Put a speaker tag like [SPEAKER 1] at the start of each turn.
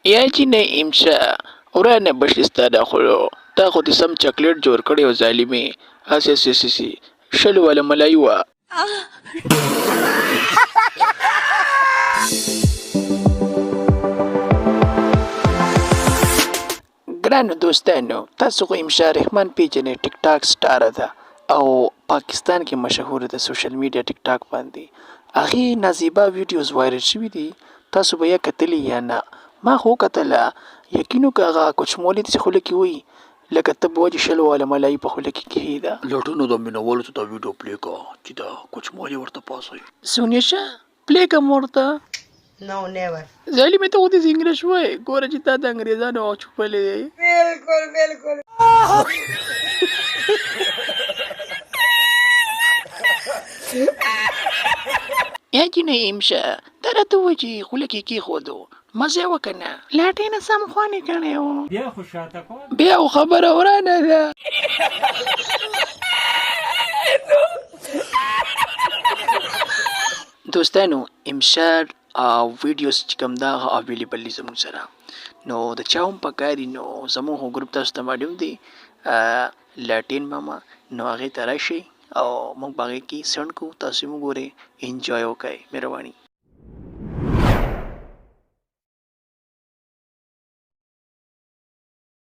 [SPEAKER 1] یا جینۍ امشا ورانه به شي ستا دا خوله تا خو دې سم چاکلیټ جوړ کړی او ظالمې هسې هسې هسې شلو واله ملایي وه. ګرانو دوستانو تاسو خو امشا رحمان پیژنئ ټیک ټاک سټاره ده او پاکستان کې مشهوره ده سوشل میډیا ټیک ټاک باندې هغې نازیبا ویډیوز وایرل شوي دي تاسو به یا کتلي یا نه ما خو وکتله یقین وکړه هغه کوچمولې داسې خوله کې وایي لکه ته به وایې چې شل واله ملایي په خوله کې کښې ده.
[SPEAKER 2] لټونو د مینوالو ته دا ویډیو پلې کا چې دا کوچمولې ورته پاسوي.
[SPEAKER 1] سونیا شه پلې که مور ته.
[SPEAKER 3] نو نیور.
[SPEAKER 1] ظالمې ته خو دې انګلیش وایې ګوره چې تا د انګریزانو غوږ چوپلی دی.
[SPEAKER 3] بلکل بلکل.
[SPEAKER 1] یا جینۍ امشه دا راته ووایه چې خوله کې کېښودو مزه وه که نه؟ لاټې نه سم خوند یې کړی و.
[SPEAKER 4] بیا خو شاته کوه.
[SPEAKER 1] بیا خو خبره ورانه ده. دوستانو امشار ویډیوز چې کوم دا هغه اویلیبل دي زموږ سره نو د چا هم پکار نو زموږ خو ګروپ تاسو ته معلوم دی لاټین ماما نو هغې ته راشئ او موږ به هغې کې سنډ کړو تاسو هم وګورئ انجوای وکړئ مهرباني.